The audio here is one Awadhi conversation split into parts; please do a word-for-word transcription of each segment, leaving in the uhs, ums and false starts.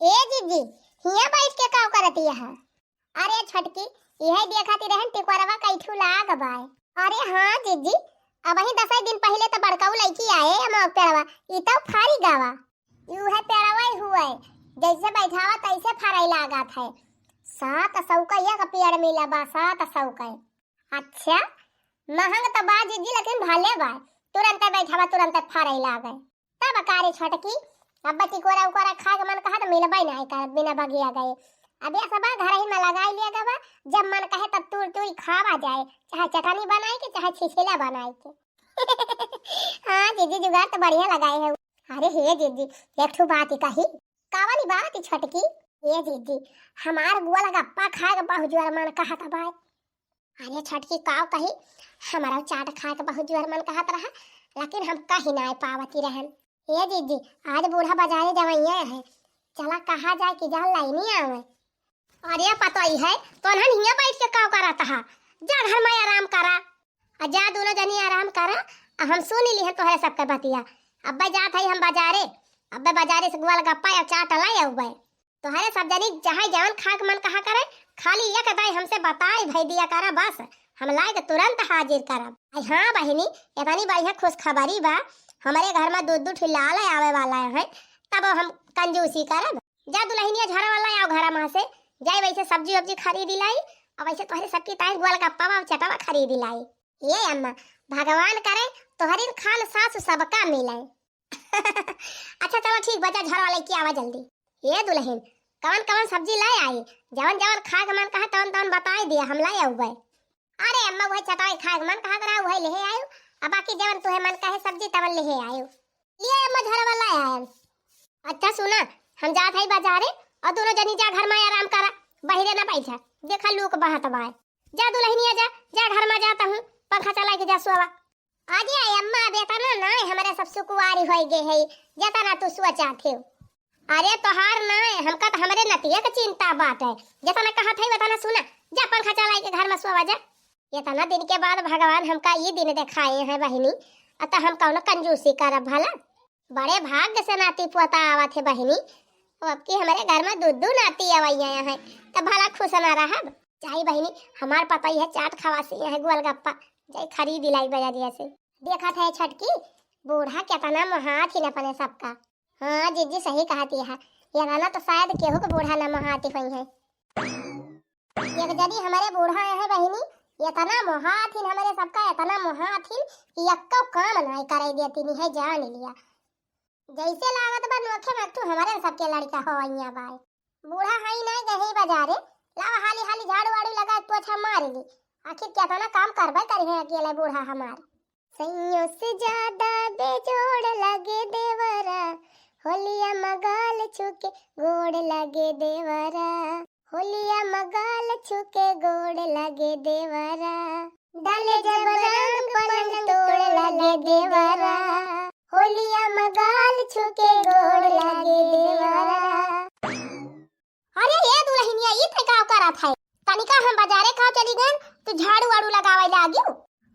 ए जीजी, हियाँ बैठ के काव करत यह? अरे छोटकी, इहे देखत ही रहन टिकोरवा कई ठू लाग बाय। अरे हाँ जीजी, अबहीं दसई दिन पहिले त बड़कऊ लइकी आए अमवा पेड़वा, ई तउ फरी गवा। उहे पेड़वा ही हुए, जैसे बैठावा तैसे फरई लागत है। सात सौ का एक पेड़ मिला बा, सात सौ का। अच्छा, महंग त बा जीजी, लेकिन भले बा, तुरंते बैठावा तुरंते फरई लागे। तब का रे छोटकी, अब टिकोरा उकोरा खाए के मन कहा त मिलबे नाहीं करत, बिना बगिया गए। अब ये सब घर ही में लगाई लिया गवा, जब मन कहे तब तूर तूर खावा जाए, चाहे चटनी बनाई के, चाहे छिछिला बनाई के। हाँ जीजी, जुगाड़ त बढ़िया लगाए है। अरे हे जीजी, एक ठो बात ही कही। का वाली बात ही छोटकी? ए जीजी, हमार गोलगप्पा खाए के बहुत जोर मन कहत बाय। अरे छोटकी, काव कही, हमारा चाट खाए के बहुत जोर मन कहत रहा, लेकिन हम कही नाहीं पावती रहन। ए जीजी, आज बूढ़ा बाजारे जवइया है, चला कहा जाए कि जा लाइनी आवे। अरे पतोई है, तो हियाँ बैठ के काव करत हा? जा घर में आराम करा। आ जा दुनो जनी आराम करा, आ हम सुन लिहन तोहरे सबके बतिया। अब्बे जात हई हम बाजारे, अब्बे बाजारे से गोलगप्पा या चाट लाई अउबे। तोहरे सब जनी चाहे जवन खाए के मन कहा करे, खाली एक दाई हमसे बताई भई दिया करा बस, हम लाए के तुरंत हाजिर करब। आई हाँ बहिनी, इतनी बढ़िया खुशखबरी बा, हमरे घर में दू दू ठो लाल आवे वाला है, तब हम कंजूसी करब। जा दुलहिनिया झरवा लाई आओ घरा में से, जाई वैसे सब्जी वब्जी खरीदी लाई, और वैसे तोहरे सबकी ताई गोलगप्पा और चटवा खरीदी लाई। ए अम्मा, भगवान करे तोहरिन खान सासु सबका मिले। अच्छा चलो ठीक बा, जा झरवा लइके आवा जल्दी। ए दुलहिन, कवन कवन सब्जी लाई आई? जवन जवन खाए के मन कहा तवन तवन बताई दिया, हम लाई अउबे। अरे अम्मा, वही चटवा खाए के मन कहा करा, वही लेहे आयु। अब बाकी जवन तुहे मन कहे सब्जी तवन लेहे आयु। लिया अम्मा, झरवा लाई आयन। अच्छा सुना, हम जात हई बाजारे और दुनो जनी जा घर में आराम करा, बहिरे ना बैठा, देखा लूक बहत बाय। जा दुलहिनिया जा, जा घर में जाता हूँ, पंखा चला के जा सोवा। अरे अम्मा, अब एतना नाय, हमरे सब सुकुवारी होई गए है, जेतना तू सोचा थे। अरे तोहार नाय, हमका तो हमरे नतिया के चिंता बाटे, जेतना कहत है ओतना सुना, जा पंखा चलाई के घर में सोवा जा। इतना दिन के बाद भगवान हमका ई दिन देखाए हैं बहिनी, अतः हम कौनो कंजूसी करब भला? बड़े भाग्य से नाती पोता आवत है बहिनी। अब की हमरे घर में दू दू नाती अवैया हैं, तब भला खुश ना रहब? जाई बहिनी, हमार पतई है चाट खवासी है गोलगप्पा, जाई खरीद लाई बजरिया से। देखत है छोटकी, बूढ़ा केतना मोहात ही न अपने सबका। हाँ जीजी, सही कहती है, ये गाना तो शायद केहू के बूढ़ा न मोहाती हुई है। एक जनी हमरे बूढ़ा है बहिनी, इतना मोहाथिन हमरे सबका, इतना मोहाथिन कि एक्को काम नाय करे देती नी है, जान लिया। जैसे लागत बा नोखे में तू हमरे सबके लड़का हो अइया बाय। बूढ़ा हई नाय गही बाजारे, लावा हाली हाली झाड़ू वाड़ू लगा पोछा मार ली। आखिर केतना काम करबे करी है अकेले बूढ़ा हमार। सैयों से ज्यादा बेजोड़ लगे देवरा, होलिया मगाल छुके गोड़ लगे देवरा, होलिया मगाल छुके गोड़ लगे देवरा, डाले जब रंग पलंग तोड़ लगे देवरा, होलिया मगाल छुके गोड़ लगे देवरा। अरे ए दुलहिनिया, ई तै का करत है? तनिका हम बाजारे का चली गन, तू झाड़ू वाड़ू लगावे लागियो।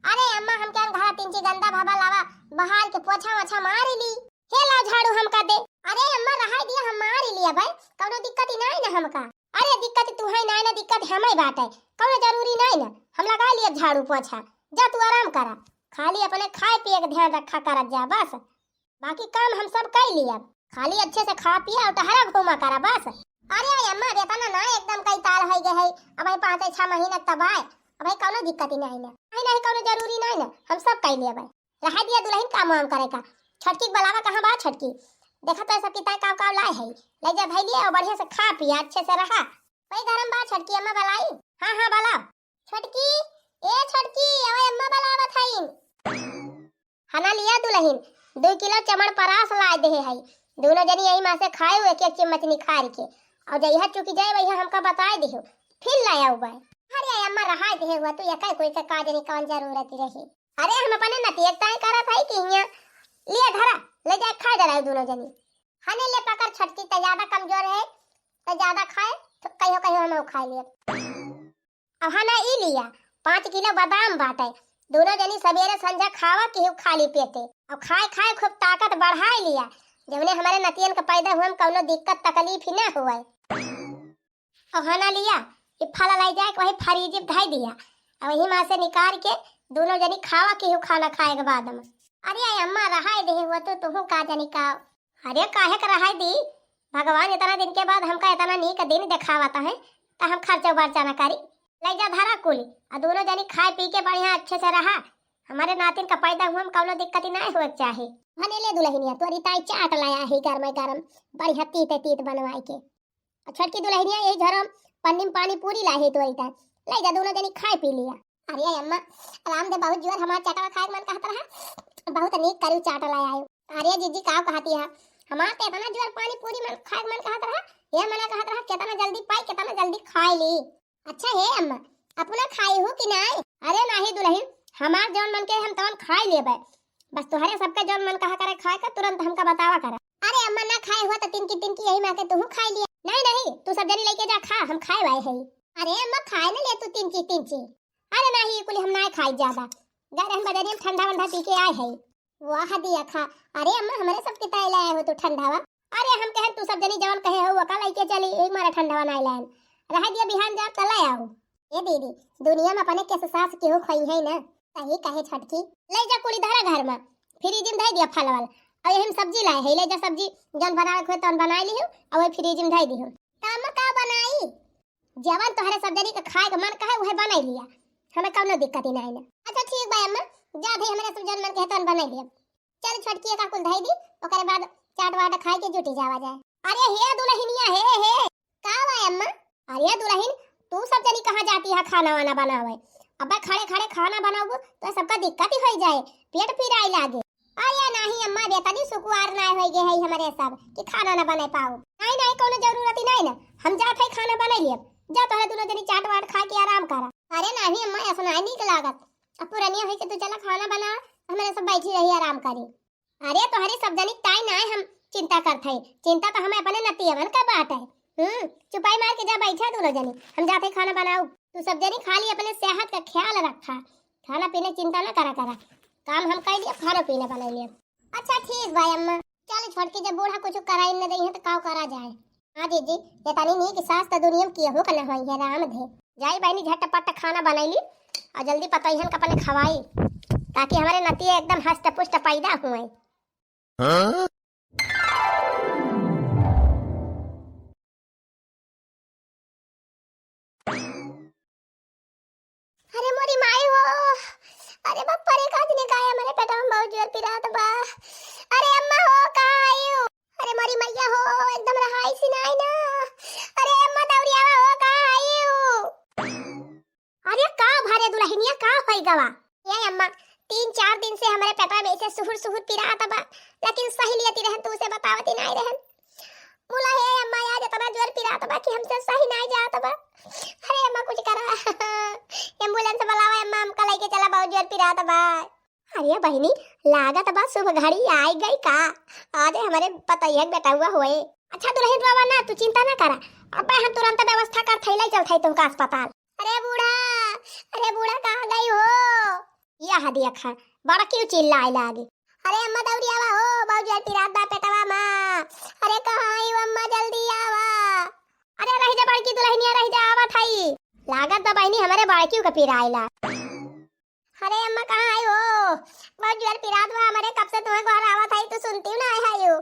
अरे अम्मा, हम क्या घरा तीन ची गंदा भाभा लावा, बहार के पोछा वोछा मार ली। हे ला झाड़ू हमका दे। अरे अम्मा, रहाई दिया, हम मार लिया भाई, कौनो दिक्कत ही नाय ना हमका। अरे दिक्कत तू है नाय ना, दिक्कत हमें बाटे, कौनो जरूरी नाय ना, हम लगा लिए झाड़ू पोछा। जा तू आराम करा, खाली अपने खाए पिए के ध्यान रखा करत जा बस। बाकी काम हम सब कई लिया, खाली अच्छे से खा पिया और टहरा घूमा करा बस। अरे अम्मा, बेटा ना, ना एकदम कई ताल होई गए है, अब भाई पाँच छह महीना तब आए, अब भाई कौनो दिक्कत ही नहीं ना, नहीं नहीं कौनो जरूरी नहीं ना, हम सब कई लिया भाई। रहा दिया दुलहिन, काम वाम करे का। छोटकी के बुलावा, कहाँ बा छोटकी? देखा तो सब किताब काव काव लाए है, ले जा भाई लिए और बढ़िया से खा पिया, अच्छे से रहा। वही घर में बा छोटकी, अम्मा बुलाई। हाँ हाँ बुलाओ। छोटकी, ए छोटकी, अवे अम्मा बुलावत हईन। हना लिया दुलहिन, दो किलो चमन परास लाए देहे हई। दोनों जनी यही माँ से खाए, एक एक चम्मच निखार के। और जइहा चुकी जाए, वही हमका बताए दिहो, फिर लाया उबाए। अरे अम्मा, रहा देहे हुआ तू, यका कोई के काज नहीं, कौन जरूरत रही। अरे हम अपने नतियक ताई करत हई कि हियाँ लिया धरा, ले जाए खा डराए दोनों जनी। हने ले पकड़ छोटकी, त ज्यादा कमजोर है, त ज्यादा खाए, तो कहियो कहियो हम खाए लिए। अब हना ई लिया, पाँच किलो बादाम बाटे, दोनों जनी सवेरे संझा खावा केहू खाली पेटे। अब खाए खाए खूब ताकत बढ़ाए लिया। जौने हमरे नतियन का पैदा हुआ, हम कौनो दिक्कत तकलीफ ही ना हुए। और हाँ ना लिया, ये फल लाई जाए, वही फ्रिज में धई दिया, और वही मा से निकाल के दोनों जनी खावा, केहू खाना खाए के बाद में। अरे अम्मा, रहाई दे हुआ तो तुहू का जनी का। अरे काहे का रहाई दी, भगवान इतना दिन के बाद हमका इतना नीक दिन देखावत है, त हम खर्चा बर्चा ना करी। ले जा धरा कुली, आ दोनों जनी खाए पी के बढ़िया अच्छे से रहा। हमारे नातिन का पैदा हुआ, हम कौनो दिक्कत ही ना होए के चाहे। भने ले दुलहिनिया, तोरी ताई चाट लाया है गरम गरम, बढ़िया तीत तीत बनवाए के। आ छोटकी दुलहिनिया यही झरम पन्नी में पानी पूरी लाई है तोरी ताई, ले जा दोनों जनी खाए पी लिया। अरे अम्मा, आराम दे, बहुत जोर हमार चटवा खाए के मन कहत रहा, बहुत नीक करू चाट लाया है। अरे जीजी, का कहती है, हमार तो इतना जोर पानी पूरी मन खाए के मन कहत रहा, ये मना कहत रहा, कितना जल्दी पाई, कितना जल्दी खाए ली। अच्छा हे अम्मा, अपना खाई हो कि नाय? अरे नाही दुलहिन, हमार जौन मन के हम तवन खाई लेबे, बस तोहरे सबके जौन मन कहा करे खाए का, तुरंत हमका बतावा करा। अरे अम्मा, ना खाए हुआ तो तिनकी तिनकी यही मा के तुहू खाई लिया। नहीं नहीं, तू सब जनी लेके जा, खा, हम खाए वाए है। अरे अम्मा, खाए ना ले तू तिनकी तिनकी। अरे नाही, कुली हम ना खाई ज्यादा, गए रहन बजारी में ठंडा वंडा पी के आए है। वाह दिया खा। अरे अम्मा, हमरे सबके ताई लाए हो तू ठंडावा। अरे हम कहन तू सब जनी जवन कहे हो ओका लइके चली, एक मारे ठंडावा नाई लायन। रह दिया, बिहान जा त ले आओ। ए दीदी, दुनिया में अपने के सास केहू खोई है ना, सही कहे छोटकी। ले जा कुली धरा घर में, फ्रिज में धई दिया फल वल, और यही में सब्जी लाए है, ले जा सब्जी जौन बनावे के होए तौन बनाई लिहू, और वही फ्रिज में धई दिहू। त अम्मा का बनाई? जवन तोहरे सब जनी के खाए के मन कहे उहे बनाई लिया, हमें कौनो दिक्कत ही नहीं ना। अच्छा ठीक बा अम्मा, जा दे हमरे सब जौन मन कहे तौन बनाई लिया। चल छोटकी का कुल धई दी, ओकरे बाद चाट वाट खाए के जुटी जावा जाए। अरे हे दुलहिनिया, हे हे, का बा अम्मा? अरे दुलहिन, तू सब जनी कहाँ जाती है खाना वाना बनावे? अबे खड़े खड़े खाना बनाबू तो सबका दिक्कत ही होई जाए, पेट पिराए लागे। अरे नाही अम्मा, बेतनी सुकुवार ना होई गे है हमरे सब कि खाना ना बनाए पाओ। नहीं नहीं, कौनो जरूरत ही नहीं ना, हम जात है खाना बनाई लियब। जा तोहरे दोनों जनी चाट वाट खा के आराम करा। अरे नाही अम्मा, ऐसा नहीं नीक लागत। अब पुरनिया होई के तू चला खाना बना, हमरे सब बैठी रही आराम करी। अरे तोहरे सब जनी ताई ना हम चिंता करत है, चिंता तो हमें अपने नतियवन का बात है। हम्म, चुपाई मार के जा बैठा दोनों जनी, हम जाते खाना बनाऊ। तू सब जनी खाली अपने सेहत का ख्याल रखा, खाना पीने चिंता ना करा करा, काम हम कर लिया, खाना पीना बनाई लिया। अच्छा ठीक बा अम्मा। चल छोटकी, जब बूढ़ा कुछ कराई न दई है तो का करा जाए। हाँ जीजी, ये तनी नीक सास तो दुनिया में केहू का न होई है, राम धे। जाई बहनी झटपट खाना बनाई ली और जल्दी पतोहियन का अपने खवाई, ताकि हमारे नतिया एकदम हष्ट पुष्ट पैदा हुए। हाँ? अरे मोरी माई हो, अरे बाप रे, का दिन का है, हमरे पेटवा में बहुत जोर पिरात बा। अरे अम्मा हो, कहाँ आई हो? अरे मोरी मैया हो, एकदम रहाई सी नाई ना। अरे अम्मा दौड़ियावा हो, कहाँ आई हो? अरे का भरे दुलहिनिया, का होई गवा? ए अम्मा, तीन चार दिन से हमरे पेटवा में ऐसे सुहुर सुहुर पिरात बा, लेकिन सही लियती रहन, तू से बतावती नाई रहन। मुला हे अम्मा, आज इतना जोर पिरात बा कि हमसे सही नाई जात बा। अरे अम्मा कुछ करा, एम्बुलेंस बुलावा अम्मा, हमका लेके चला, बहुत जोर पिरात बा। अरे बहिनी, लागत बा शुभ घड़ी आई गई का? आज हमरे पतोहिया के बेटउआ होए। अच्छा दुलहिन बाबा ना, तू चिंता ना करा, अबे हम तुरंत व्यवस्था कर थैला चल थई तुमका अस्पताल। अरे बूढ़ा, अरे बूढ़ा कहाँ गई हो? यह देखा, बड़ा क्यों चिल्लाए लागी। अरे अम्मा दौड़ी आवा हो, बहुत जोर पिरात बा पेटवा मा। अरे कहाँ आई हो अम्मा, जल्दी आवा। अरे रह जा बड़की दुलहिनिया, रह जा, आवत हई। लागत बा बहिनी हमरे बड़की का पिराइला। अरे अम्मा कहाँ आई हो? बहुत जोर पिरात बा हमरे, कब से तुम्हें गोहरावत हई, तू सुनती ना आई हो।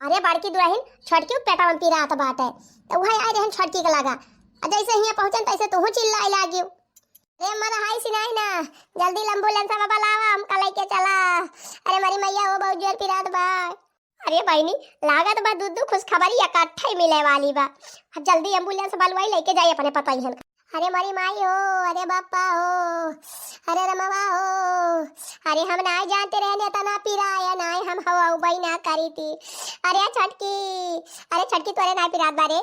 अरे बड़की दुलहिन, छोटकी पेटवा में पिरात बाटे, तो वही आई रहन छोटकी के लगा। आ जैसे हियाँ पहुँचन तैसे तू चिल्लाए लागियो। अरे अम्मा रहाई सी नाई ना, जल्दी एम्बुलेंस बाबा बुलावा, हमका लेके चला। अरे मरी मैया हो, बहुत जोर पिरात बा। अरे बहिनी, लागत बा दू दू खुशखबरी इकट्ठे मिले वाली बा। जल्दी एम्बुलेंस बुलवाई, लेके जाई अपने पतोहियन का। अरे मोरी माई हो, अरे बापा हो, अरे रमवा हो, अरे हम नाई जानते रहने इतना पिराया नाई, हम हवा उबई ना करी थी। अरे छोटकी, अरे छोटकी तोरे नाई पिरात बा रे।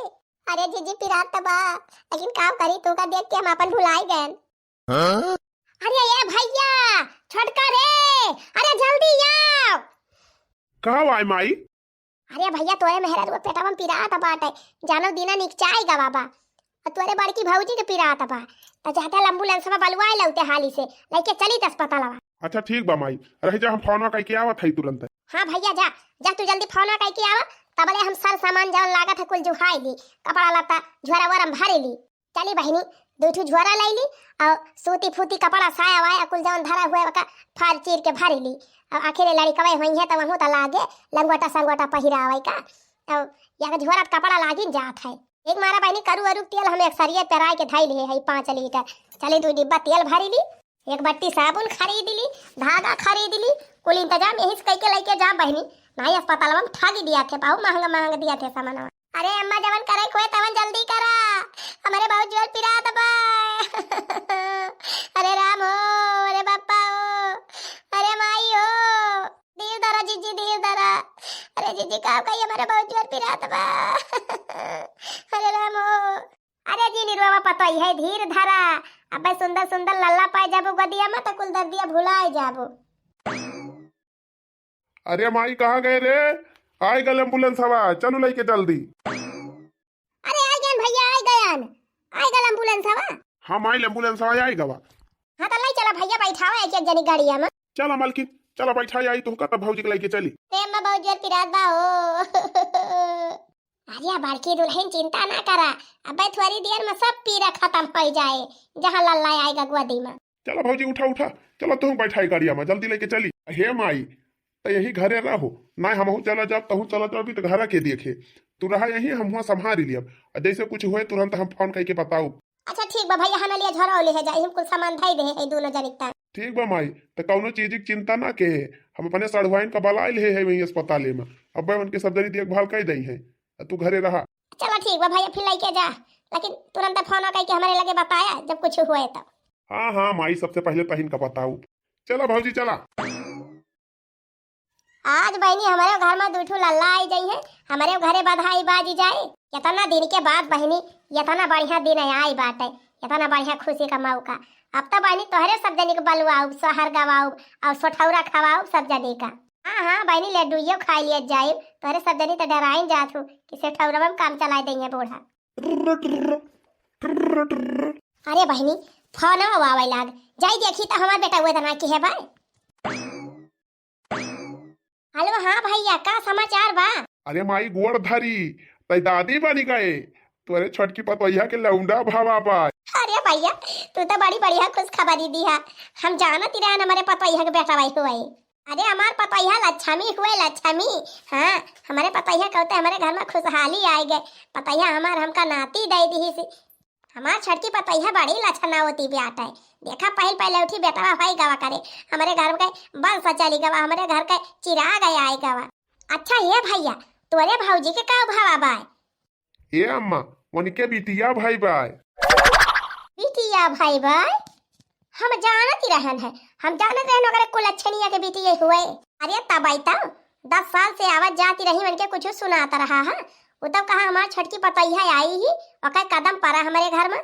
अरे जीजी पिरात त बा, लेकिन काम करी तू का देख के हम अपन भुलाई गए। हाँ? अरे ये भैया, छोटका रे, अरे जल्दी आओ। का वाय माई? अरे भैया, तोरे मेहररुआ पेटवा में पिरात बाटे, जानो दीना निकचाई गवा बा। आ तोरे बड़की भौजी के पिरात बा, त जाते एम्बुलेंस में बलवाए लौते हाली से, लेके चली अस्पतालवा। अच्छा ठीक बा माई, रह जा, हम फोनवा कइके आवत हई तुरंत। हाँ भइया, जा, जा तू जल्दी फोन कइके आवा, तबले हम सर सामान जवन लागत है कुल जुहाई ली, कपड़ा लत्ता झोरा वोरा में भरी ली। चली बहिनी, दुइ ठू झोरा लइ ली अउ सूती फूती कपड़ा साया वाया कुल जवन धरा हुए ओका फाड़ चीर के भरी ली। अउ आखिर लड़िकवे होइहैं त वहूँ त लागे लंगोटा संगोटा पहिरावै का। अउ या झोरा त कपड़ा लागिन जात है। एक मारा बहिनी करू अरू तेल हम एक सरिये पेराइ के धइ लिहे है पाँच लीटर। चली दुइ डिब्बा तेल भरी ली, एक बट्टी साबुन खरीद ली, धागा खरीद ली, कुल इंतजाम यही से कइके लइके जा बहिनी। नाहीं अस्पतालवा में ठगी दिया थे, बहुत महंगा महंगा दिया थे सामानवा। अरे अम्मा, जवन करे के होए तवन जल्दी करा, हमरे बहुत जोर पिरात बा। अरे राम हो, अरे बापा हो, अरे माई हो, धीर धरा जीजी, धीर धरा। अरे जीजी, का कही, हमरे बहुत जोर पिरात बा। अरे राम हो। अरे जी निरुआ पतोई है, धीर धरा, अबे सुंदर सुंदर लल्ला पाए जाबो गदिया में त कुल दर्दिया भुलाए जाबो। अरे माई, कहाँ गए रे? आइ गल एम्बुलेंसवा, चलू लइके जल्दी। अरे आइ गयन भइया, आइ गयन, आइ गल एम्बुलेंसवा। हम आइल एम्बुलेंसवा, आइ गवा। हाँ त लइ चला भइया, बैठावा एक एक जनी गाड़िया में। चला मलकिन, चला बैठाई आई तुहका, तब भौजी के लइके चली। रे अम्मा, बहुत जोर पिरात बा हो। अरे बड़की दुलहिन, चिंता ना करा, अबे थोड़ी देर में सब पीरा खतम होइ जाए, जहाँ लल्ला आइगा गोदी में। चला भौजी, उठा उठा, चला तुहूँ बैठाई गाड़िया में, जल्दी लइके चली। हे माई, त यही घरे रहो, नाहीं हमहूँ चला जाब, तहूँ चला जाबी त घरा के देखे। तू रहा यहीं, हम हुआँ सम्हारी लियब, अ जइसे कुछ होए तुरंत हम फोन कइके बताउब। अच्छा ठीक बा भइया, हम लिया झोरा ले है जाई, हम कुल सामान धइ दे है दुनो जनिक ता। ठीक बा माई, त कउनो चीज की चिंता ना के, हम अपने सढ़ुआइन का बलाइ ले है वहीं अस्पताले में, अब्बे उनके सब जनी देखभाल कइ दइहैं, अ तू घरे रहा। चला ठीक बा भइया, फिर लइके जा, लेकिन तुरंत फोन कइके हमरे लगे बताया जब कुछ होए तब। हाँ हाँ माई, सबसे पहिले तहिन का बताउब। चला भौजी चला। आज बहिनी हमरे घर में दुइ ठो लल्ला आइ जइहैं, हमरे घरे बधाई बाजी जाए। एतना दिन के बाद बहिनी, एतना बढ़िया दिन आइ बाटे, एतना बढ़िया खुशी का मौका। अब त बहिनी तोहरे सब जनी के बलवाउब, सोहर गवाउब अउर सोठौरा खवाउब सब जनी का। हाँ हाँ बहिनी, लड्डुइयो खाइ लिया जाए, तोहरे सब जनी त डेराइन जात हो कि सोठौरवा में काम चलाइ दइहैं बूढ़ा। अरे बहिनी, फोनवा आवै लाग, जाई देखी त हमार बेटवा त ना की है भाई। हेलो, हाँ भइया, का समाचार बा? अरे माई, गोड़ धरी, तै दादी बनी गए, तोरे छोटकी पतोहिया के लौंडा भवा बा। अरे भइया, तू त बड़ी बढ़िया खुशखबरी दिहा। हम जानत ही रहन हमरे पतोहिया के बेटवा हुए। अरे हमार पतोहिया लक्ष्मी हुए, लक्ष्मी। हाँ, हमरे पतोहिया कहते हमरे घर में खुशहाली आइ गए। पतोहिया हमार हमका नाती दइ दिहिस। हमार छोटकी पतोहिया बड़ी लछनावती बाटे। देखा, पहिल पहिलौठी बेटवा होइ गवा करे, हमरे घर के बंस चली गवा, हमरे घर के चिराग आइ गवा। अच्छा ए भइया, तोरे भौजी के का भवा बाय? ए अम्मा, उनके बिटिया भइ बाय। बिटिया भइ बाय? हम जानत ही रहन है, हम जानत रहन ओकरे कुलच्छनिया के बिटिया हुए। अरे तबई त दस साल से आवत जाती रही, उनके कुछ सुनात रहा है। उ तब कहा हमार छोटकी पतोहिया आई ही, ओकर कदम परा हमरे घर में,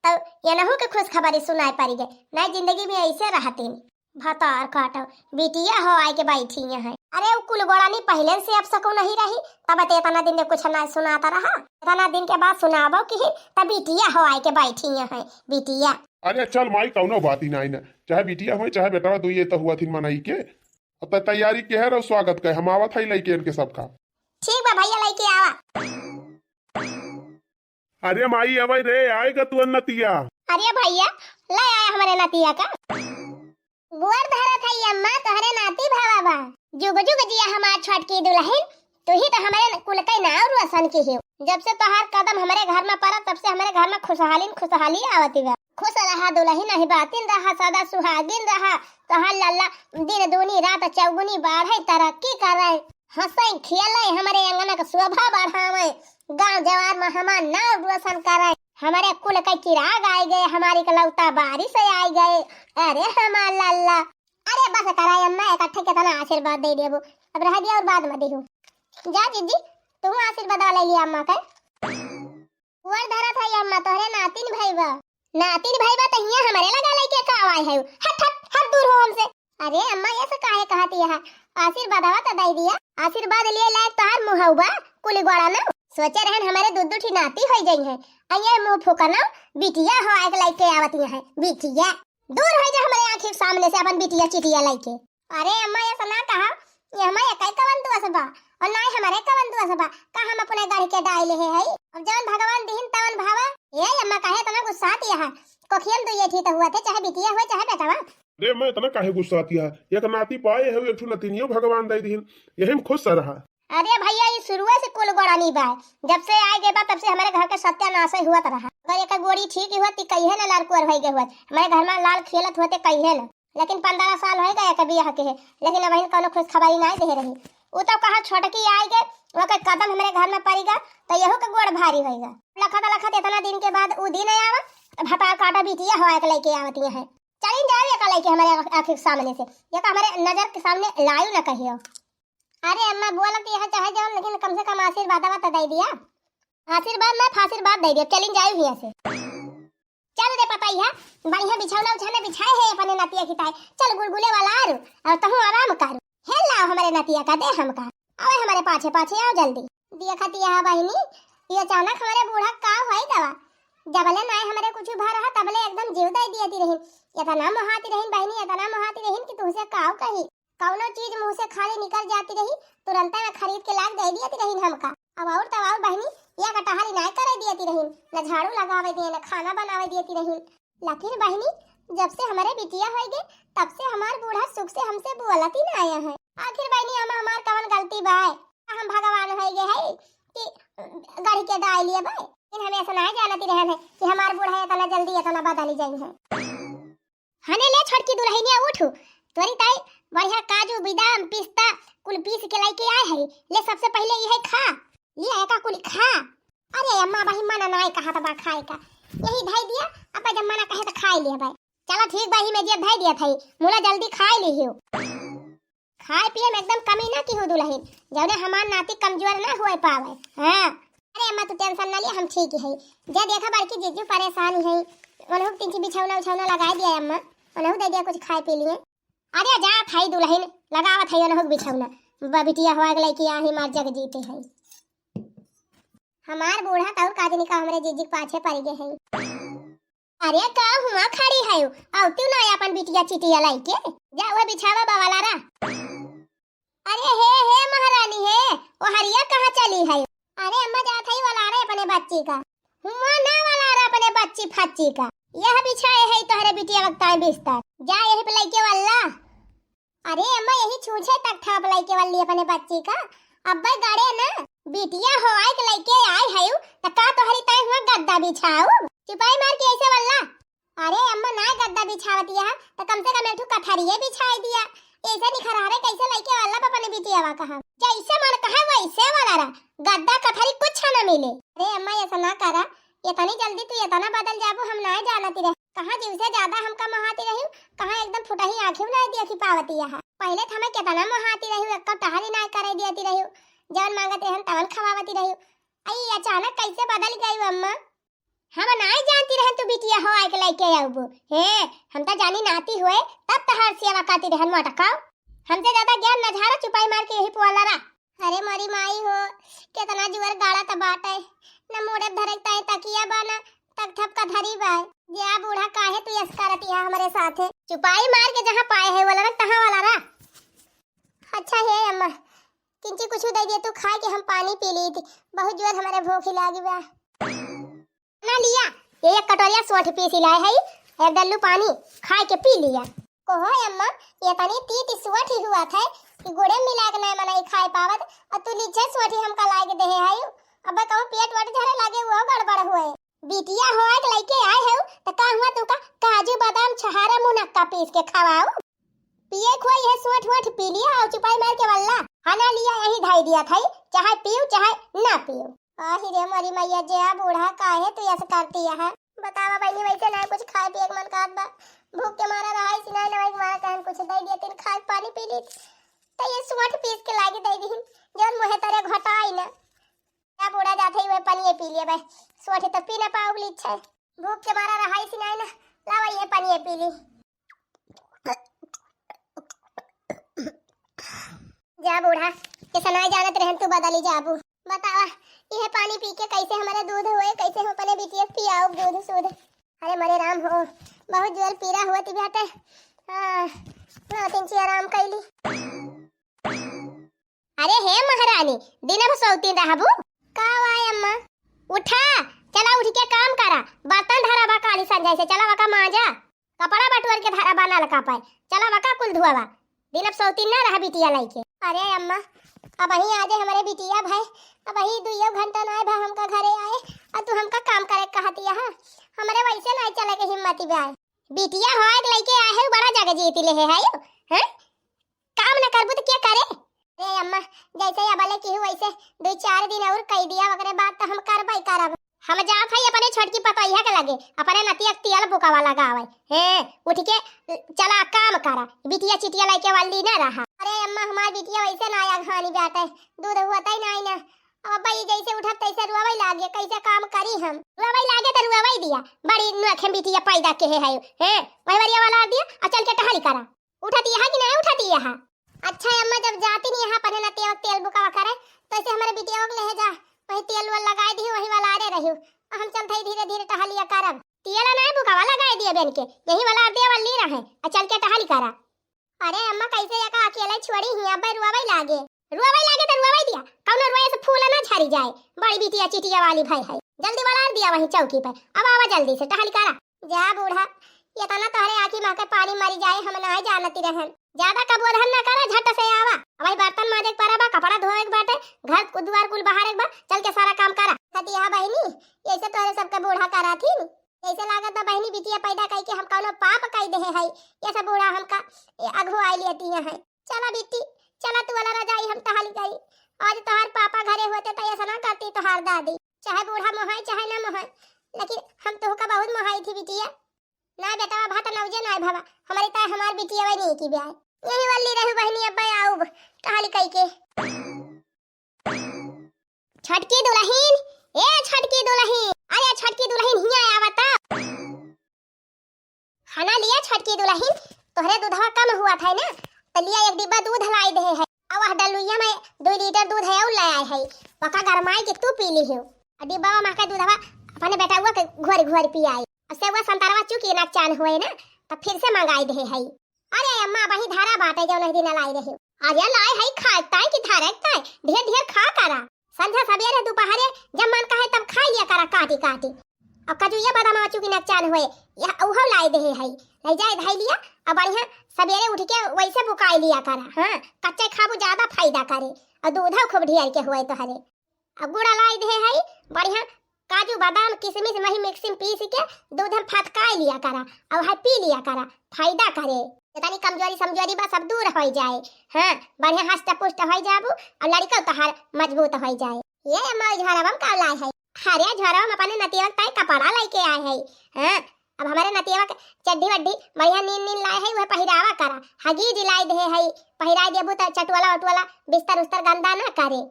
तब एनहू के खुशखबरी सुनाए परि गए। नहीं जिंदगी में अइसे रहतीन। भतार काटो, बिटिया हो आइ के बैठी है। अरे उ कुल गोड़ानी पहिले से अपसकून नहीं रही, तब ते एतना दिन ले कुछ ना सुनात रहा, एतना दिन के बाद सुनाबो की, तब बिटिया हो आइ के बैठी है, बिटिया। अरे चल माई, कउनो बात ही नाई ना, चाहे बिटिया होई, चाहे बेटवा, दुइये त हुआ थिन मनई के। अब त तैयारी के है रहो स्वागत के, हम आवत है लइके इनके सबका। ठीक बा भइया, लइके आवा। अरे माई, अवै रे, आइगा तुअर नतिया। अरे भइया, ले आया हमरे नतिया का। गोड़ धरत है अम्मा, तोहरे नाती भवा बा। जुग जुग जिया हमार छोटकी दुलहिन, तू ही त हमरे कुल के नाव रोशन की हो। जब से तोहार कदम हमरे घर में पड़ा, तब से हमरे घर में खुशहाली न खुशहाली आवती बा। खुश रहा दुलहिन, अही बातिन रहा, सदा सुहागिन रहा। तोहार लल्ला दिन दूनी रात चौगुनी बाढ़े, तरक्की करे, हंसै खेलै, हमरे अंगना के शोभा बढ़ावै, गांव जवार में हमार नाव रोशन करै। हमरे कुल के चिराग आइ गए, हमार इकलौता बारिश आइ गए। अरे हमार लल्ला, अरे बस करा अम्मा, इकट्ठे केतना आशीर्वाद दइ देबो। अब रह दिया अउर बाद में दिहू। जा जीजी, तू आशीर्वाद वाला लिया अम्मा के। गोड़ धरत है अम्मा, तोहरे नातिन भइबा। नातिन भइबा त हियां हमरे लगा लइके का आए है? हट, हट, हट दूर हो हमसे। अरे अम्मा, ऐसे काहे कहती है? आशीर्वादवा त दइ दिया। आशीर्वाद लिए लायक तोहार मुँह बा, कुली गोड़ा ना। सोचे रहन हमरे दू दू ठी नाती होइ जइहैं। अइहैं मुँह फुकना, बिटिया हो आइके लइके आवती है, बिटिया। दूर होइ जा हमरे आँखी के सामने से अपन बिटिया चिटिया लइके। अरे अम्मा, ऐसा ना कहा, ये हमारे कई कवन दोष बा, और ना ही हमारे कवन दोष बा, का हम अपने गढ़ के डाई ले है? अब जवन भगवान दिहिन तवन भावा। ए अम्मा, काहे इतना गुस्साती है? कोखियम दुइये ठी तो हुआ थे, चाहे बिटिया हुए, चाहे बेटवा। अरे अम्मा, इतना काहे गुस्साती है? एक नाती पाए है, एक ठो नतिनियो भगवान दे दिहिन, यही में खुश रहा। अरे भैया, ये शुरुए से कुल गोड़ानी बा, जब से आए गए बा तब से हमारे घर के सत्यानाश ही हुआ रहा। अगर एक गोड़ी ठीक ही होती, कहिए ना लाल कुंवर भई गए हुआ, हमारे घर में लाल खेलत होते, कहिए ना। लेकिन पन्द्रह साल हो गए के बियाह के, लेकिन अबहिन कौनो खुशखबरी नाई दे रही। उ तो कहा छोटकी आई गए, ओके कदम हमरे घर में पड़ी गा, तो यहू के गोड़ भारी होई गा। लखत लखत इतना दिन के बाद उ दिन आवा, तो भतार काटा बिटिया हो आके लेके आवती है। चलिन जाओ, ये का लेके हमारे आँख-, आँख के सामने से, ये का हमारे नजर के सामने लायू ना कहियो। अरे अम्मा, बोलत यह चाहे जाओ, लेकिन कम से कम आशीर्वाद तो दे दिया। आशीर्वाद ना, फाशीर्वाद दे दिया। चलिन जाओ यहाँ से। चल रे पतैया, बढ़िया बिछौना उछौना बिछाए है अपने नतिया की ताई। चल गुलगुले वाला आरू, और तहूँ आराम करू। हे लाओ हमरे नतिया का, दे हमका। आवे हमरे पाछे पाछे, आओ जल्दी। देखत यह बहिनी, ये अचानक हमरे बूढ़ा का होई गवा। जबले नाय हमरे कुछ भा रहा, तबले एकदम जीव दे दियती रही। इतना मोहाती रहीन बहिनी, इतना मोहाती रहीन कि तुहसे काव कही। कौनो चीज मुँह से खाली निकल जाती रही, तुरंते में खरीद के लाग दे दियती रहीन हमका। अब और तब और बहिनी, या कटहरी नाय करे दियती रहीन, न झाड़ू लगावे दिए, न खाना बनावे दियती रहीन। लेकिन बहिनी, जब से हमरे बिटिया होई गए, तब से हमार बूढ़ा सुख से हमसे बोलत ही ना आया है। आखिर बहिनी, हम, हमार कवन गलती बाय? हम भगवान होई गए है कि गढ़ के डाई लिए बाय? लेकिन हम ऐसा ना जानती रहन है कि हमार बूढ़ा इतना जल्दी इतना बदली जाई है। हने ले छोटकी दुल्हनिया उठू, तोरी ताई बढ़िया काजू, बादाम, पिस्ता कुल पीस के लेके आए है, ले सबसे पहले यही खा, ले एका कुल खा। अरे अम्मा, बही मना नाय कहा था बा खाए का, यही धई दिया, अब जब मना कहे तो खाए लिया भाई। चला ठीक बा, ही में दिया धई दिया था, मुला जल्दी खाए ली हो। खाए पिए में एकदम कमी ना की हो दुल्हन, जौने हमार नाती कमजोर ना होए पावे। हाँ, अरे अम्मा तू टेंशन ना लिया, हम ठीक है। जा देखा बड़की जीजू परेशान है, उन्हों तीन बिछौना उछौना लगाए दिया अम्मा, उन्हों दे दिया कुछ खाए पी लिए। अरे जा थाई दुल्हन, लगावत है उन्हों बिछौना, ब-, बिटिया हुआ के लेके आ ही मार जग जीते है। हमार बूढ़ा तौर काजनी का हमरे जीजी के पाछे पड़ गए है। अरे का हुआ खड़ी है, आउती ना अपन बिटिया चिटिया लाई के, जा वो बिछावा बवाला रा। अरे हे, हे महारानी हे, ओ हरिया कहाँ चली है? अरे अम्मा जात है वाला रे अपने बच्ची का। हुआ ना वाला रे अपने बच्ची फच्ची का। यह बिछाए है तोहरे बिटिया वक्त आए बिस्तर। जा यही पे लेके वाला। अरे अम्मा, यही छूछे तक थाप लइके वाली अपने बच्ची का। अब्बे गड़े ना, बिटिया हो आए के लइके आए हयू, त का तोहरी ताई हुआ गद्दा बिछाऊ? चुपाई मार के ऐसे वल्ला। अरे अम्मा, नाय गद्दा बिछावत यह, त कम से कम एक ठो कथरिये बिछाई दिया। ऐसे निखरहरे कैसे लइके वल्ला अपने बिटिया वा कहा? जैसे मन कहा वैसे वाला रहा, गद्दा कथरी कुछ ना मिले। अरे अम्मा, ऐसा ना करा, इतनी जल्दी तू इतना बदल जाबू, हम नाय जानती रहे। कहाँ जीव से ज्यादा हमका मोहाती रही, कहाँ एकदम फुटही आँखी ना देखी पावती यहाँ। पहले तो हमें कितना मोहाती रही, एक टहरी ना करे देती रही, जवन मांगत रहन तवन खवावती रही। आई अचानक कैसे बदल गई अम्मा? हम नाय जानती रहन तू बिटिया हो आए के लेके आउबू। हे, हम तो जानी नाती हुए, तब तहार सेवा करती रहन मोटकाओ। हमसे ज्यादा ज्ञान न झारा, चुपाई मार के यही पुआला रहा। अरे मोरी माई हो, केतना जुअर गाड़त बाटे। न मुड़े धरे ताई तकिया बा, न तक थपका धरी बा। जा बूढ़ा, काहे तू यस करत या हमरे साथे? चुपाई मार के जहाँ पाए है वाला रख, तहाँ वाला रह। अच्छा हे अम्मा, किंची कुछ दे दे तू खाए के हम पानी पी ली थी। बहुत जुअर हमरे भूख लागी बा। ना लिया, ये एक कटोरिया सोंठ पीसी लाए है, एक डल्लू पानी खाए के पी लिया। कोहो अम्मा, ये तनी तीत सोंठ ही हुआ था कि गुड़े मिला के नहीं मनाई खाए पावत, और तू लीछे सोंठ ही हमका लाए के देहे है। अब कहूँ पेट वट झरे लागे, वो गड़बड़ हुए। बिटिया होए के लइके आए है, त का हुआ तू का काजू बादाम छहारा मुनक्का पीस के खवाऊ? पिए खोई है सोंठ वोंठ पी लिया और चुपाई मार के वल्ला। हना लिया यही धाई दिया था, चाहे पीऊ चाहे ना पीऊ। आही रे मोरी मैया, जे आ बूढ़ा काहे तू ऐसे करती है? बतावा बहनी, वैसे ना कुछ खाए पिए के मन कहत बा, भूख के मारा रहा इसी ना, ना के मारा कहन कुछ दे दिया, तीन खाए पानी पी ली, तो ये सोंठ पीस के लागे दे दी, जौन मुँहे तरे घोटाई ना। या बूढ़ा जात है, वह पनिये पी लिया बे, सोंठ तो पी ना पाऊ ली छे, भूख के मारा रहा इसी ना, ना, लावा ये पनिये पी ली। जा बूढ़ा, कैसा ना जानत रहन तू बदली जाबू। बतावा, यह पानी पी के कैसे हमारे दूध हुए, कैसे हम अपने बिटिया के पियाओ दूध सूध। अरे मरे राम हो, बहुत जोर पीरा हुआ थी बेटे। हाँ, नौ तीन ची आराम कैली। अरे हे महारानी, दिन भर सौतीन रहबू? का हुआ अम्मा? उठा, चला उठ के काम करा, बर्तन धरा बा काली संझा से, चला वका मांजा, कपड़ा बटोर के धरा बा नलका पे, चला वका कुल धुआवा, दिन अब सौतीन ना रहा बिटिया लइके। अरे अम्मा, अबहीं आजे हमरे बिटिया भए, अबहीं दुइयो घंटा नाय भा हमका घरे आए, अउर तू हमका काम करे कहतिया हा? हमरे वैसे नाय चले के हिम्मत बा। बिटिया होए के लइके आए है, बड़ा जग जीत ले है, है? हैं? काम न करबू त के करे? ए अम्मा, जैसे अबले किहू वैसे दुइ चार दिन अउर कइ दिया, ओकरे बाद त हम करबइ करब। हम जात हई अपने छोटकी पतोहिया के लगे, अपने नतिया के तेल बुकावा लगावे। हैं, उठ के चला काम करा, बिटिया चिटिया लइके वल्ली न रहा। अरे अम्मा, हमार बिटिया वैसे ना अगहानी बाटे, दूध हुअतइ नाहीं ना। अब अब्बा ई जैसे उठत तैसे रोवइ लागे, कैसे काम करी हम? रोवइ लागे त रोवइ दिया, बड़ी नोखे बिटिया पैदा केहे है। हैं, वही वरिया वाला दिया, आ चल के टहली करा। उठतिया हा कि नाहीं उठतिया हा? अच्छा अम्मा, जब जाती नहीं है अपने नतिया के तेल बुकावा करे, तो ऐसे हमरे बिटिया के लेहे जा, वही तेल वेल लगाए दिही, वही वाला आरे रहियो, और हम चलत हई धीरे धीरे टहलिया करब। तेल नाहीं बुकावा लगाए दिए बेन के, यही वाला आर दिया वाली रहे, और चल के टहली करा। अरे अम्मा, कैसे एका अकेले छोड़ी ही, अब्बे रुआवई लागे। रुआवई लागे तो रुआवई दिया, कौनो रुआए से फूल ना झरी जाए, बड़ी बिटिया चिटिया वाली भई है। जल्दी वाला आर दिया वहीं चौकी पे, अब आवा जल्दी से टहली करा। जा बूढ़ा, इतना तोहरे आँखी महके पानी मरी जाए, हम नाहीं जानती रहन। ज्यादा कबुअधन न करा, झट से आवा। अब वही बर्तन मांजे के परा बा, कपड़ा धोए के बाटे, घर कु-, दुआर कुल बहारे के बा, चल के सारा काम करा। सतिया बहिनी, ऐसे तोहरे सबके बूढ़ा करा थी। ऐसे लागत बा बहिनी, बिटिया पैदा कई के हम कौनो पाप कई देहे हई, ये सब बूढ़ा हमका, ए, अगुआई लेती है। चला बिट्टी, चला तू वाला रजाई हम टहली करी। आज तोहार पापा घरे होते तो ऐसा ना करती तोहार दादी। चाहे बूढ़ा मोहाई, चाहे ना मोहाई, लेकिन हम तोहका बहुत मोहाई थी बिटिया। ना बेटवा, भात नौजे ना भवा, हमारी ताय हमार बिटिया वही नहीं की ब्याह। यही वाली रहू बहिनी, अब आउब टहली कई के। छोटकी दुलहिन, ए छोटकी दुलहिन, अरे छोटकी दुलहिन हियाँ आवा त। खाना लिया छोटकी दुलहिन, तोहरे दूधवा कम हुआ था ना, त लिया एक डिब्बा दूध लाई देहे है। अब वह डलुइया में दुइ लीटर दूध है, उ ले आए है, वका गरमाई के तू पी लिहो। आ डिब्बा में के दूधवा अपने बेटउआ के घोर घोर पियाई। अब से वह संतरवा चुकी नकचान होए ना, त फिर से मंगाई देहे है। अरे अम्मा, वही धारा बाटे जौन एक दिन लाई रही। अरे लाई है खाए ताई कि धारे ताई, ढेर ढेर खा करा। संझा सबेरे दोपहरे जब मन कहे तब खाई लिया करा काटी काटी। अब कजुइया बादाम चुकी नकचान होए, यह उहो लाई देहे है। ले जाए धाई लिया, अब बढ़िया सबेरे उठ के वैसे बुकाई लिया करा। हाँ, कच्चे खाबू ज्यादा फायदा करे, और दूधो खूब ढेर के होए तोहरे। अब गुड़ा लाई देहे है, बढ़िया काजू, बादाम, किशमिश, मही मिक्सी में पीस के दूध में फटकाई लिया करा, और है पी लिया करा, फायदा करे। जितनी कमजोरी समजोरी बा सब दूर हो जाए। हाँ, बढ़िया हष्ट पुष्ट हो जाबू, और लड़का तोहार मजबूत हो जाए। ये अम्मा झोरवा में का लाए है? अरे झोरवा में अपने नतिया ताई कपड़ा लेके आए है। हाँ, अब हमारे नतिया के चड्ढी वड्ढी बढ़िया नीन नीन लाए है, वह पहिरावा करा। हगीज लाई देहे है, पहिराई देबू त चटवला उटवला बिस्तर उस्तर गंदा ना करे।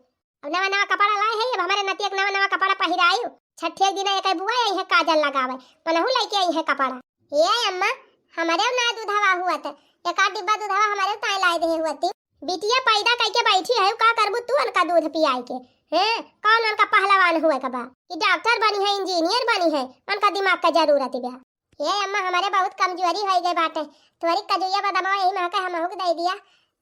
अब नवा नवा कपड़ा लाए है, अब हमारे नतिया के नवा नवा कपड़ा पहिरायु। छठे के दिन एक बुआ आई है काजल लगावे, मनहू लेके आई है कपड़ा। ए अम्मा, हमारे ना दूधवा हुआ त, एक आध डिब्बा दूधवा हमारे ताई लाई देहे हुआ ती। बिटिया पैदा कइके बैठी है, का करबू तू उनका दूध पियाई के? हैं, कौन उनका पहलवान हुए के बा कि डॉक्टर बनी है, इंजीनियर बनी है, उनका दिमाग का जरूरत बा। ए अम्मा, हमारे बहुत कमजोरी होइ गए बाटे। तोहरी कजुइया बदामवा यही महके हमहू के दे दिया,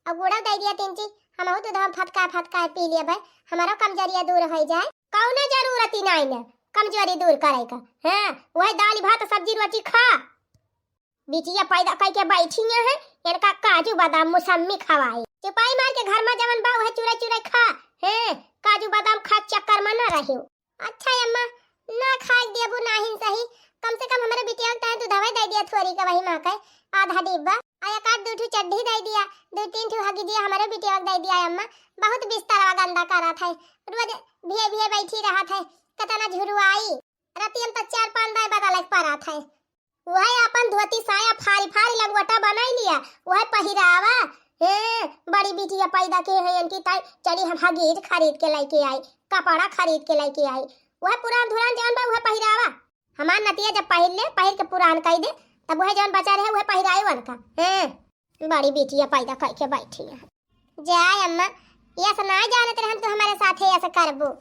और गुड़ो दे दिया तीन चीज, हमहू दूधवा फटका फटका पी लिया भाई, हमारो कमजोरिया दूर होइ जाए। कौनो जरूरत ही नाई न कमजोरी दूर करे का। हाँ, वही दाल भात सब्जी रोटी खा। बिटिया पैदा कइके बैठी है, इनका काजू बादाम मौसम्मी खवाई। चुपाई मार के घर में जवन बा वह चुरा चुरा खा। हैं, काजू बादाम खा चक्कर में न रहियो। अच्छा अम्मा, ना खाए देबू नाहिन सही, कम से कम हमरे बिटिया के ताई दूधवा दे दिया थोरी का वही महके आधा डिब्बा, आ एक आध दू ठू चड्ढी दे दिया, दू तीन ठू हगी दिया हमरे बिटिया के दे दिया अम्मा। बहुत बिस्तरवा गंदा करत है, रोज भिये भिये बैठी रहत है, कितना झुरुआई। रतियन त चार पांच दाई बदले के परत है। वह अपन धोती साया फारी फारी लंगोटा बनाई लिया, वह पहिरावा। हे, बड़ी बिटिया पैदा के है इनकी ताई, चली हम हगीज खरीद के लेके आई, कपड़ा खरीद के लेके आई। वह पुरान धुरान जौन बा, वह पहिरावा। हमार नतिया जब पहिर ले, पहिर के पुरान कई दे, तब वह जौन बचा रहे, वह पहिराए उनका। हे, बड़ी बिटिया पैदा कइके बैठी है। जा अम्मा, यस ना जानत रहन तू हमारे साथे यस करबू।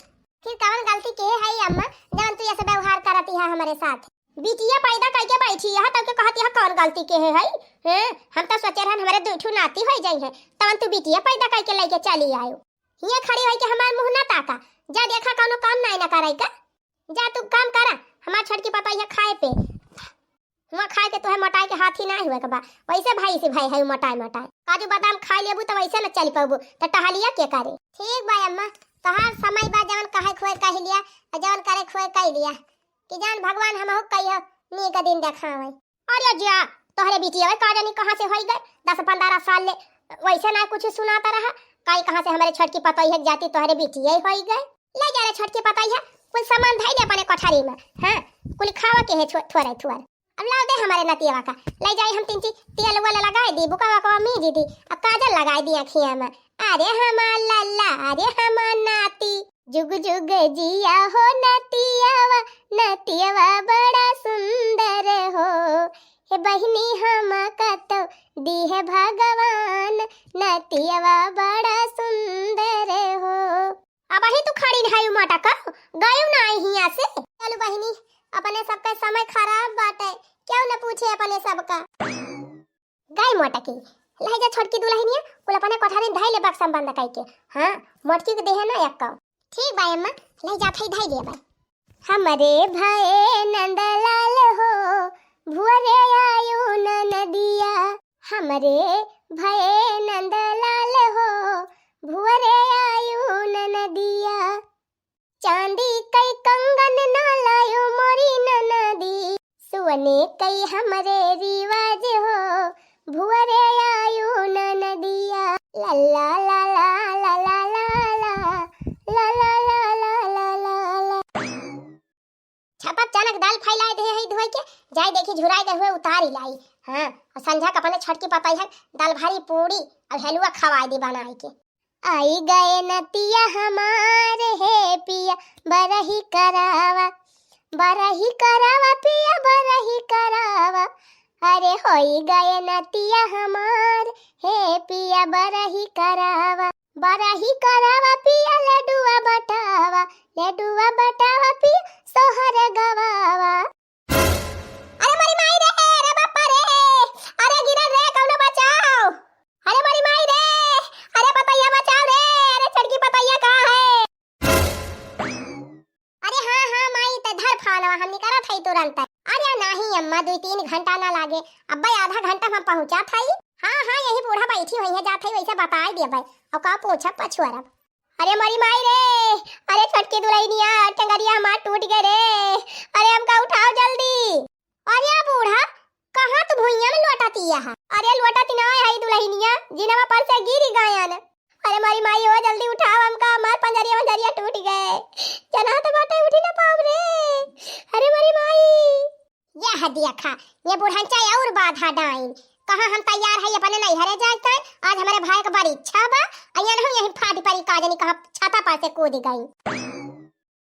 फिर कवन गलती के है अम्मा, जवन तू यस व्यवहार करती है हमारे साथ? बिटिया पैदा कइके बैठी है, तब के कहती है कवन गलती के है, है? हैं? हम तो सोचे रहन हमारे दू ठू नाती हो जाई है, तवन तू बिटिया पैदा कइके लेके चली आयो। हियाँ खड़ी होई के हमार मुँह ना ताका। जा देखा कौनो काम नाई ना करे का। जा तू काम करा, हमार छोटकी पतोहिया खाए पे। हुआँ खाए के तोहे मोटाए के हाथी नाई हुए के बा। वैसे भाई से भाई है मोटाए मोटाए। काजू बादाम खाए लेबू त वैसे न चल पबू, त टहलिया के करे? ठीक बा अम्मा, तोहार समय बा, जवन कहे खोए कह लिया, और जवन करे खोए कह लिया। कि जान भगवान हमहू कहियो नीक दिन देखावे। अरे जा, तोहरे बिटिया का जानी कहाँ से होई गए, दस पन्द्रह साल ले वैसे ना कुछ सुनाता रहा, काई कहाँ से हमारे छोटकी पतोहिया के जाती तोहरे बिटिया होई गए। ले जा रे छोटकी पतोहिया, कुल सामान धई ले अपने कोठरी में। हाँ, कुल खावा के है छो-, थोड़े थुअर। अब लाओ दे हमारे नतियवा का, ले जाई हम तीन ची तेल वाला लगाई दी, बुकवा को मीज दी, अब काजल लगाई दी अखिया में। अरे हमार लल्ला, अरे हमार नाती, जुग जुग जिया हो नतियावा, नतियावा बड़ा सुंदर हो। हे बहिनी हम कतो दी है भगवान, नतियावा बड़ा सुंदर हो। अबही तू खड़ी है मटक, गयू ना आई हियाँ से। चलू बहिनी, अपने सबका समय खराब बाटे, क्यों न पूछे अपने सबका। गई मोटकी, लहजा छोटकी दुलहिनिया, कुल अपने कोठरी धई ले बक्सा में बंद कई के। हाँ, मोटकी के देहे ना एक कौ। ठीक बा अम्मा, लहजा थई धई ले बा। हमरे भये नंदलाल हो, भुअरे आयु ननदिया। हमरे भये नंदलाल हो, भुअरे आयु ननदिया। चांदी कई कंगन ना लायो मोरी ननदी, सुअने कई हमरे रिवाज हो, भुअरे आयु ननदिया। ला ला ला ला। छपक चनक दाल फैलाए दे है धोई के, जाए देखी झुराए गए हुए उतारी लाई। हाँ, और संझा का अपने छोटकी पतोहिया दाल भारी पूड़ी और हलवा खवाए दी बनाए के। आई गए नतिया हमार हे पिया बरही करावा, बरही करावा पिया बरही करावा। अरे होई गए नतिया हमार हे पिया बरही करावा, बरही करावा पिया लडुआ बटावा, लडुआ बटावा पिया सोहर गवावा। अरे मोरी माई रे, अरे बापा रे, अरे गिरल रे, कौनो बचाओ। अरे मोरी माई रे, अरे पतैया बचाओ रे, अरे छोटकी पतैया कहाँ है? अरे हाँ, हाँ माई, ते धर फोनवा, हम निकलत हई तुरंत। अरे नाही अम्मा, दुई तीन घंटा ना लागे, अब्बे आधा घंटा में पहुँचत हई। हाँ, हाँ, यही बूढ़ा बैठी हुई है, जात हई वैसे बताए दिए भाई, और का पूछब पछुअरब। अरे मोरी माई रे, अरे छोटकी दुलहिनिया, टंगरिया हमार टूट गए रे। अरे हमका उठाओ जल्दी। अरे बूढ़ा, कहाँ तू भुइयां में लोटतिया है? अरे लोटत ना है दुलहिनिया, जिनवा पर से गिरी गयन। अरे मोरी माई हो, जल्दी उठाओ हमका, हमार पंजरिया वंजरिया टूट गए। जना तो बाटे उठी ना पाओ रे। अरे मोरी माई। यह देखा, ये बुढ़नचा और बाधा डाइन। कहाँ हम तैयार है अपने नैहरे जाए ताई, आज हमारे भाई के बड़ी इच्छा बा, अइया नहीं यही फाटी परी का जानी कहाँ छाता पर से कूद गई।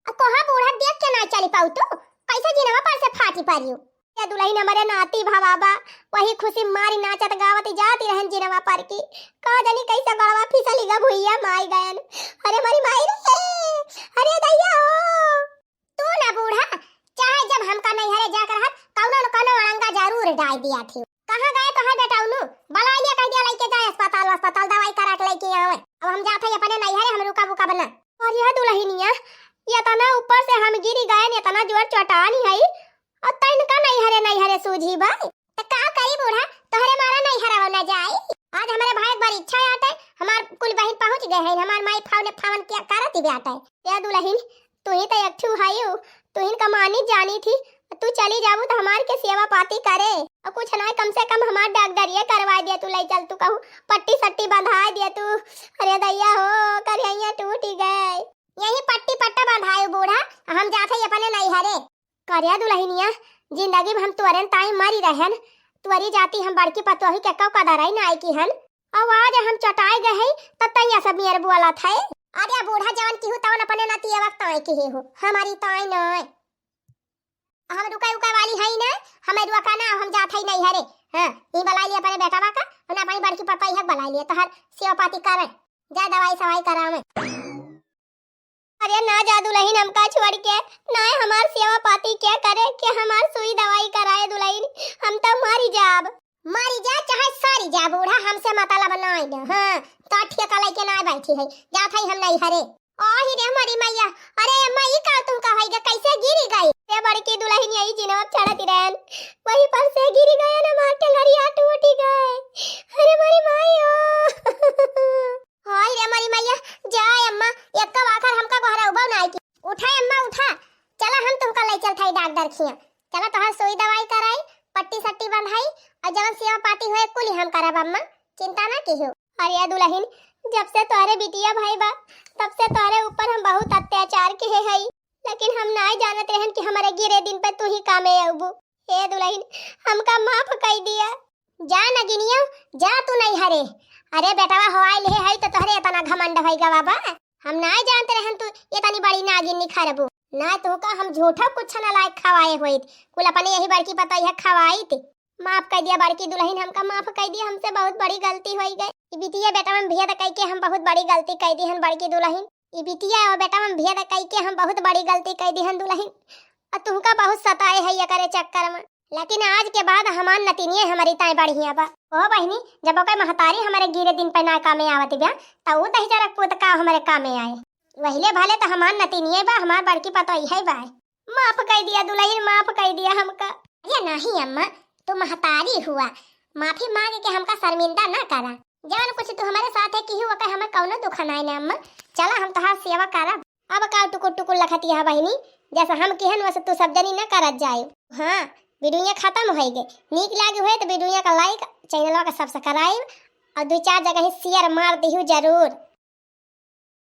अब कोहा बूढ़ा देख के ना चली पाऊ तू, कैसे जिनवा पर से फाटी परियो? ये दुलहिन हमारे नाती भवा बा, वही खुशी मारी नाचत गावत जाती रहन जिनवा पर की। का जानी कैसे गड़वा फिसली गा भुइया माई गयन। अरे मोरी माई रे, अरे दैया हो। तू ना बूढ़ा, चाहे जब हमका नैहरे जाकर रहत, कौनो न कौनो अड़ंगा जरूर डाल दिया थी। कहाँ गए तोहर बेटा उन्नू? बलाइ लिया, कह दिया लइके जाए अस्पताल, अस्पताल दवाई करा के लइके आवे। अब हम जात हई अपने नैहरे, हम रुकब उकब ना। अरे दुलहिनिया, इतना ऊपर से हम गिरी गए, इतना जोर चोटानी है, और तनिका नैहरे नैहरे सूझी बा। त का करी बूढ़ा, तोहरे मारा नैहरे हो ना जाई। आज हमारे भाई के बड़ी इच्छा आटे, हमार कुल बहिन पहुँच गए हैं, हमार माई फावन फावन क्या करत ही बाटे। या दुलहिन, तू ही तो एक ठू हयू, तू ही का मानी जानी थी, तू चली जाबू तो हमार के सेवा पाती करे, और कुछ ना कम से कम हमार डॉक्टरिये करवा दिया, तू ले चल, तू कहूँ पट्टी सट्टी बंधा दिया तू। अरे दैया हो, करिया टूट ही गए। यही पट्टी पट्टा बंधायू बूढ़ा, हम जात हई अपने नैहरे। करिया दुलहिनिया, जिंदगी में हम तोरेन ताई मरी रहन, तोरी जाती हम बड़की पतोही के कौ कदरई ना आई की हन। अब आज हम चटाए गए हई, त तैया सब मेर बोलत है। अरे बूढ़ा जवन की हूँ तवन अपने नतिया वक्त ताई की हो, हमारी ताई ना। हम रुके उके वाली हई ना, हमें रुका ना, हम जात हई नैहरे। हाँ, ई बलाइ लिया अपने बेटवा का, और अपनी बड़की पतोही के बलाइ लिया, तोहर सेवा पाती करे, जा दवाई सवाई करावे। अरे ना जा दुलहिन हमका छोड़ के, ना हमार सेवा पाती के करे, के हमार सुई दवाई कराए दुलहिन, हम तो मरी जाब। मरी जा चाहे सरी जा बूढ़ा, हमसे मतलब नाई न। हाँ, तो ठेका लेके ना बैठी है, जात है हम नैहरे। आही रे मरी मैया, अरे अम्मा, ई का तुहका होइगा, कैसे गिरी गई? रे बड़की दुलहिनिया, ई जिनवा चढ़त रहन, वही पर से गिरी गए ना, मार टंगरिया टूटी गए। अरे मरी माई ओ। हाय रे मरी मैया, जा अम्मा, एक्का बाखर हमका गोहरउबा नाई की। उठा अम्मा, उठा, चला हम तुहका ले चलत हई डॉक्टर खिया। चला तोहार सुई दवाई कराई, पट्टी सट्टी बंधाई, और जवन सेवा पाती होए कुली हम करब अम्मा, चिंता ना किहो। अरे दुलहिन, जब से तोहरे बिटिया भई बा, तब से तोहरे ऊपर हम बहुत अत्याचार किहे हई, लेकिन हम नाई जानत रहन कि हमरे गिरे दिन पे तू ही कामे अउबू। हे दुलहिन, हमका माफ कई दिया। जा नगिनिया, जा तू नैहरे। अरे बेटवा हवाई लिहे हई तो तोहरे इतना घमंड होइगा बाबा। हम नाई जानत रहन तू इतनी बड़ी नागिन निखरबू। ना तुहका हम झूठा कुछ ना लायक खवाए होइत, कुल अपने यही बड़की पतोहिया खवाइत। माफ कई दिया बड़की दुलहिन, हमका माफ कई दिया, हमसे बहुत बड़ी गलती होई गई। ई बिटिया बेटवन भेद कई के हम बहुत बड़ी गलती कई दिहन बड़की दुलहिन। ई बिटिया और बेटवन भेद कई के हम बहुत बड़ी गलती कई दिहन दुलहिन। और तुहका बहुत सताए है एकरे चक्कर में। लेकिन आज के बाद हमार नतिनिये हमरी ताई बढ़िया बा। ओ बहिनी, जब ओकर महतारी हमरे गिरे दिन पे ना कामे आवत बिया, त ऊ दहिजरा पूत का हमरे कामे आए? वहिले भले त हमार नतिनिये बा, हमार बड़की पतोहिये बा। माफ कई दिया दुलहिन, माफ कई दिया हमका। अरे नहीं अम्मा, तू महतारी हुआ, माफी मांग के हमका शर्मिंदा ना करा। जवन कुछ तू हमरे साथे किहू ओकर हमें कौनो दुख नाई ना अम्मा। चला हम तोहार सेवा करब। अब का टुकुर टुकुर लखतिया है बहिनी, जैसे हम किहन वैसे तू सब जनी ना करत जाए। हाँ, वीडियो खत्म होई गए। नीक लागी होए तो वीडियो का like, चैनलवा का subscribe और दो चार जगह ही share मार दिहू जरूर।